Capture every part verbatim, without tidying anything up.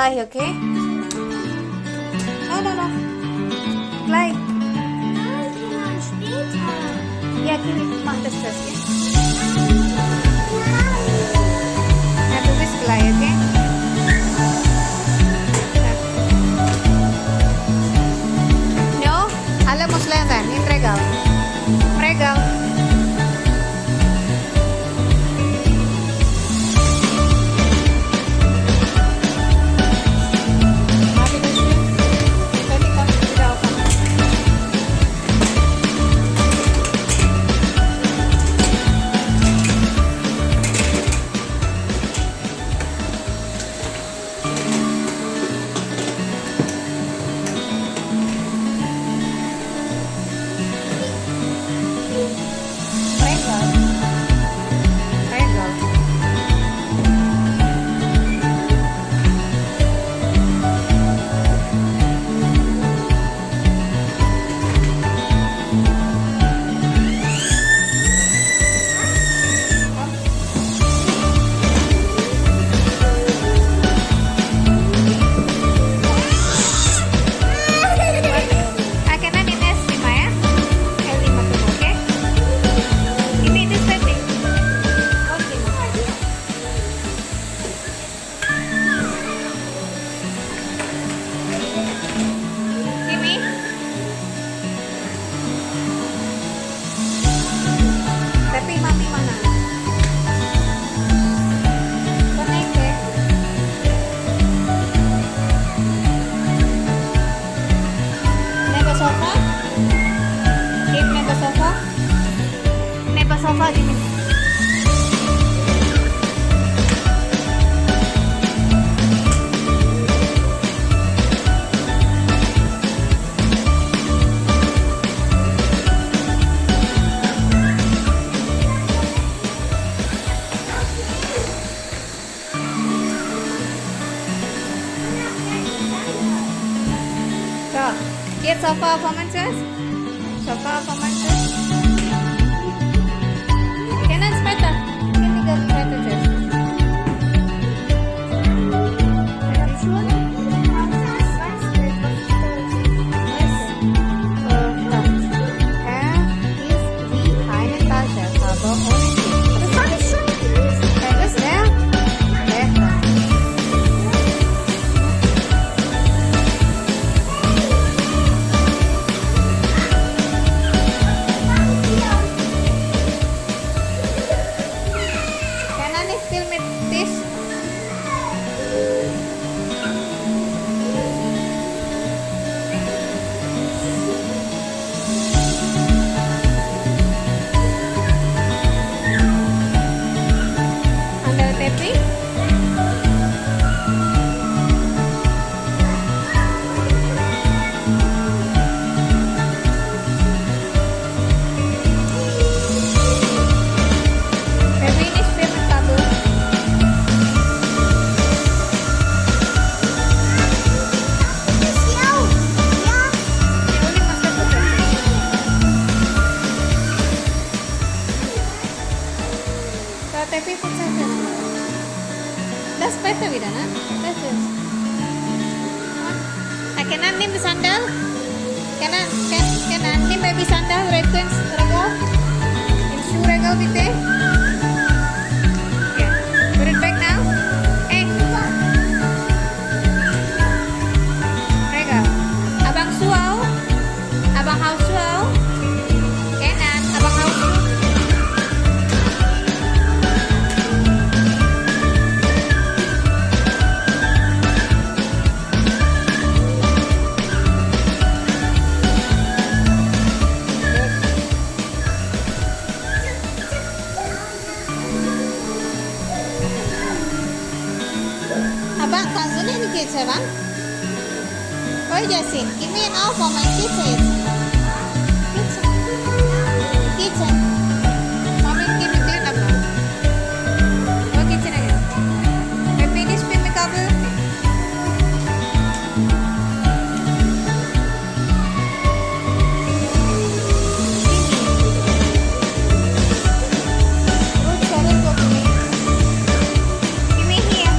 Fly, okay? No, no, no. Fly. Ja, gib mir, mach das zuerst, gell? Ja, du bist gleich, okay? Ja. No, alles muss leer sein. Nimm Regal. Regal. Okay, nan ini es lima, ya. Es lima tu, okay? Ini itu stepping. Okay. Sini. Tapi mami mana? Konek, eh? Neighbor sofa? Keep neighbor sofa? Neighbor sofa, gini. So, jetzt auf performances. Sofa apa, Mas? Kanan, sepeda. Ini kan sepeda, Jess. Yes. Äh, ist wie eine Tasche, aber ohne Griff. Das habe ich schon gelesen. Äh, ist leer? Leer. Can I still make this? Under the tape. Baby, ini spill kabel. Kalau Tepi pecah kan? Das beste wieder, ne? Das ist. Okay, nan nimm sandal. Kanan, kan, kanan, nimm baby sandal, Regal. Nimm Schuhregal, bitte. Okay. Put it back now. Eh. Regal. Abang Suau. Abang Hausuau. Kanan, Abang Hausu. Abang, kannst du nicht in die Kitchen, Bang? Oi, Jasin, give me an hour for my kitchen. Kitchen. Kitchen. Mommy, can you clean up now? Go kitchen again. Baby, this pin me cover. Good, sorry, go to me. Give me here.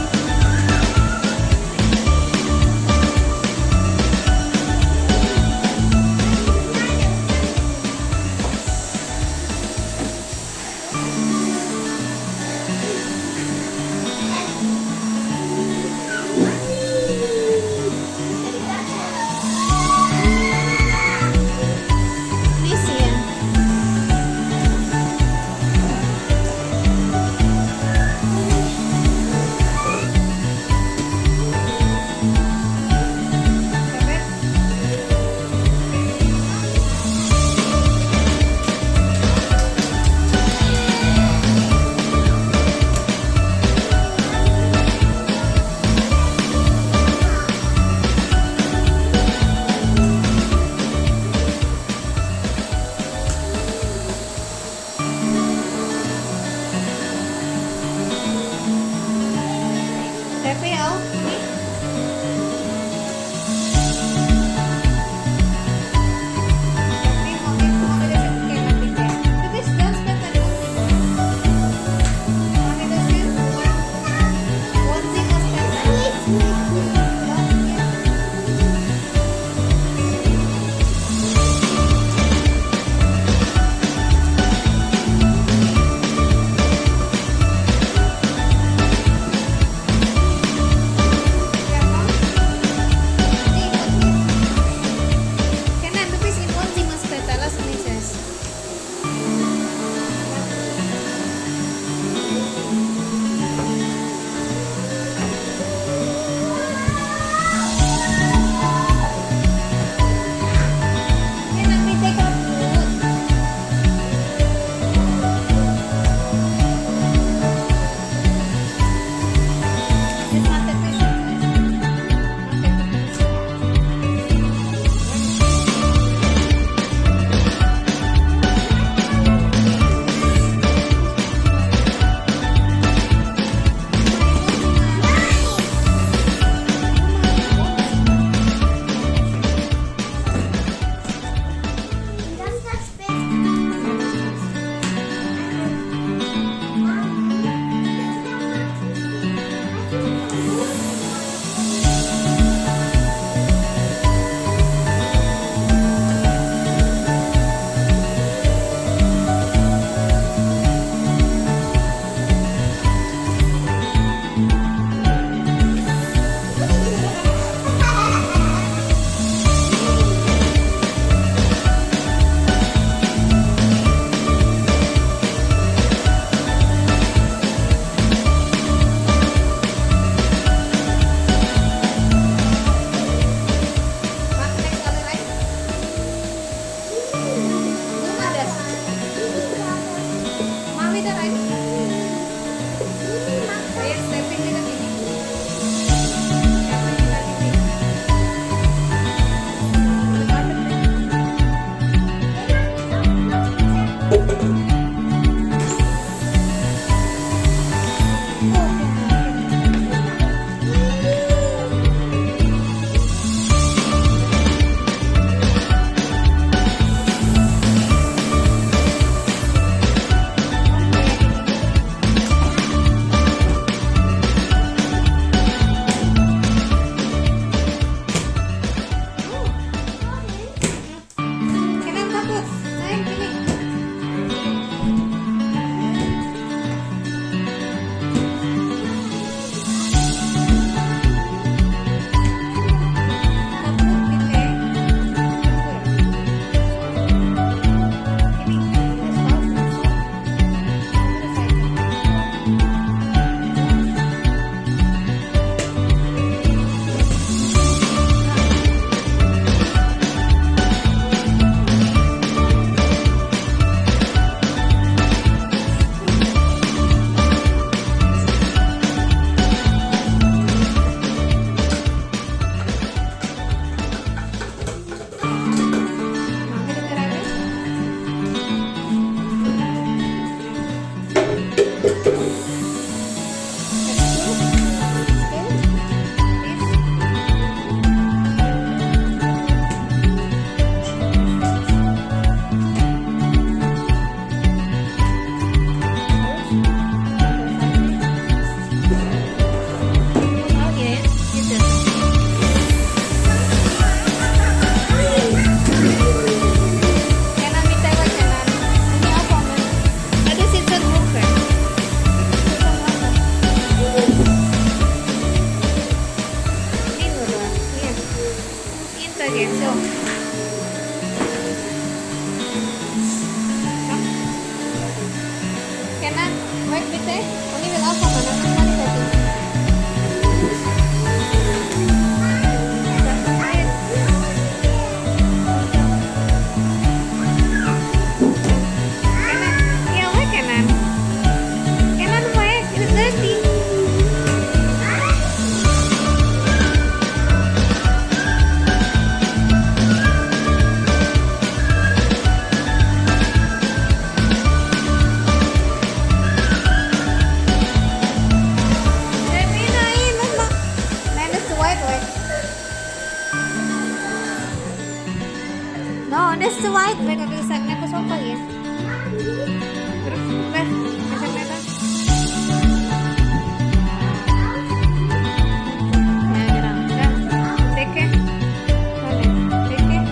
Okay, so. Come. Can I wait with it? Only will off on another one, I think. Kenan, ya, why Kenan? Kenan, why? It's dirty. Dirty na, eh, no, no. Nah, that's the white. No, that's the white. Mereka bisa kenapa sofa ya? Terus, terus, macam apa? Ya, tenang. Dah. Take care. Boleh. Take care.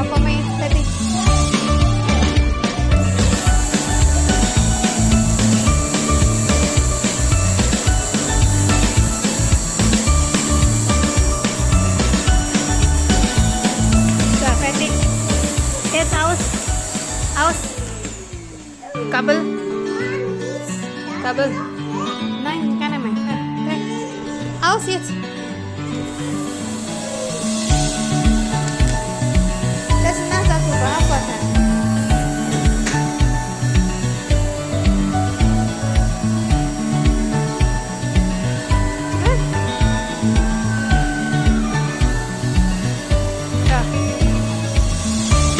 Apa main tadi? Sudah, ready. Eh, aus. Aus. Kabel. Kabel. Nine, kan, Amai? Nah, teh. Aus, yes. That's not that good, apa, kan? Hah? Dah.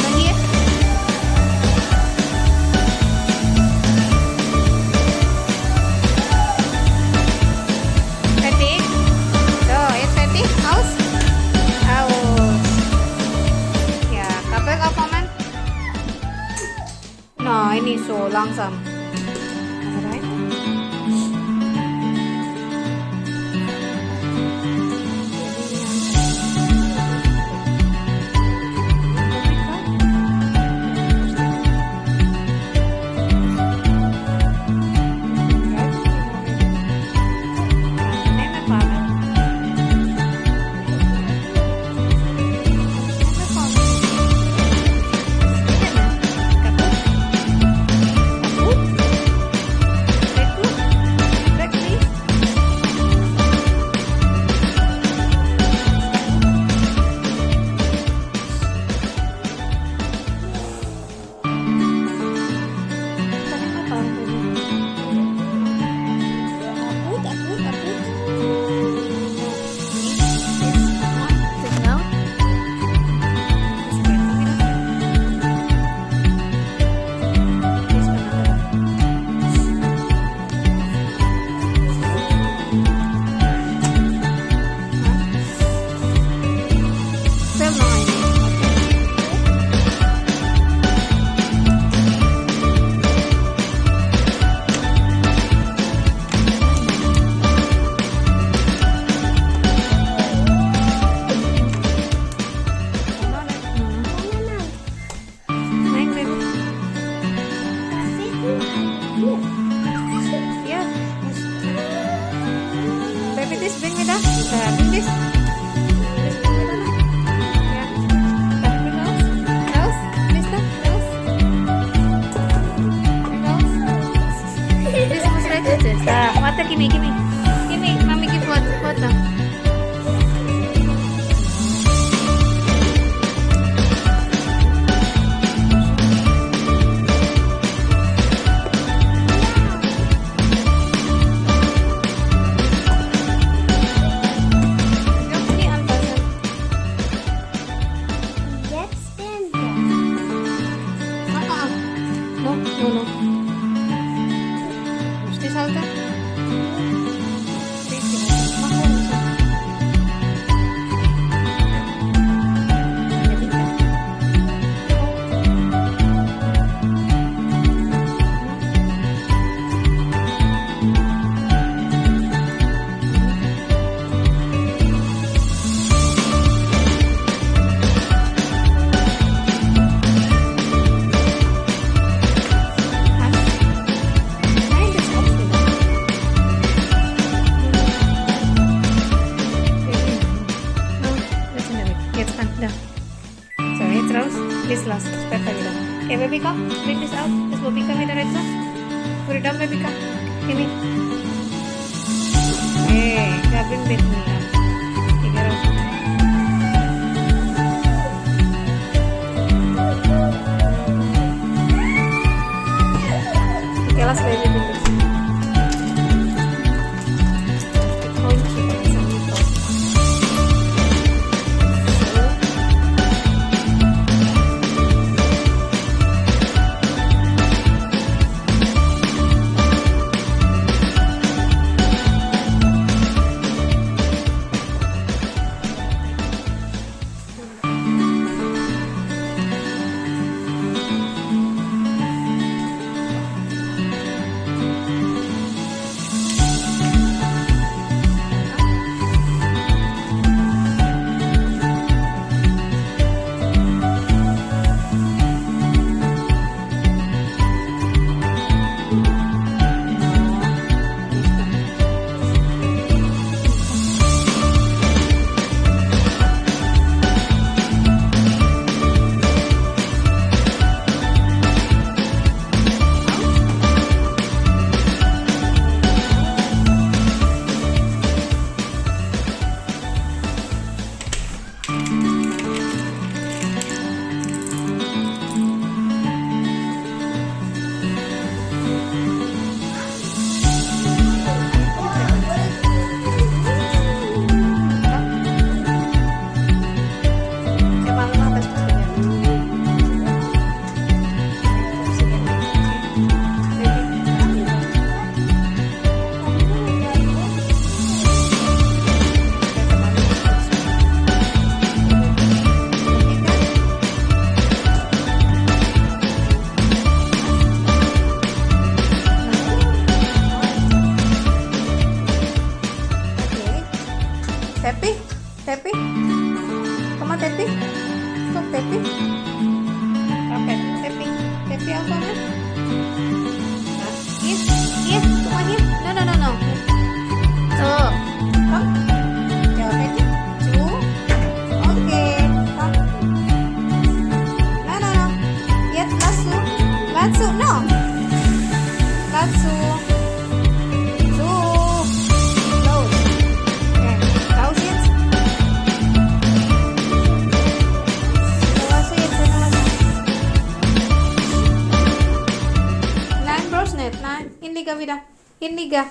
Lagi, ya. Cantik. Tuh, ya, cantik. Aus. Aus. Ya, kabel apa, Man? Nah, ini so langsam. Alright. Naik, baby. Ya. Baby, this, bring me down. Nah, bring this. This, bring me down. Ya. Nah, bring Rose. Rose, please, nah, Rose. Bring Rose. This was right to this. Ah, mata, gimme, gimme. Gimme, mommy give what, what, ah. Ah, ah. No, no, no. Mesti salta. Bika, bring this out. Just bawa Bika, Bika, right now. Put it down, Bika. Give me. Eh, Gavin, bring me up. Tiga ratus. Okay, last baby, bring this. Oke. Tepi, Tepi. Come on, Tepi. Come, Tepi. Oke, Tepi. Tepi apa, nah? Nah, here, here. Come on, here. No, no, no, no. Two. Come. Yo, Tepi. Two. Oke. Come. No, no, no. Yet, lasu. Lasu, no. Lasu. Tuh. Close. Oke, close it. Close it, close it. Nine, brush net, nine. Ini, Gavida. Ini, Ga.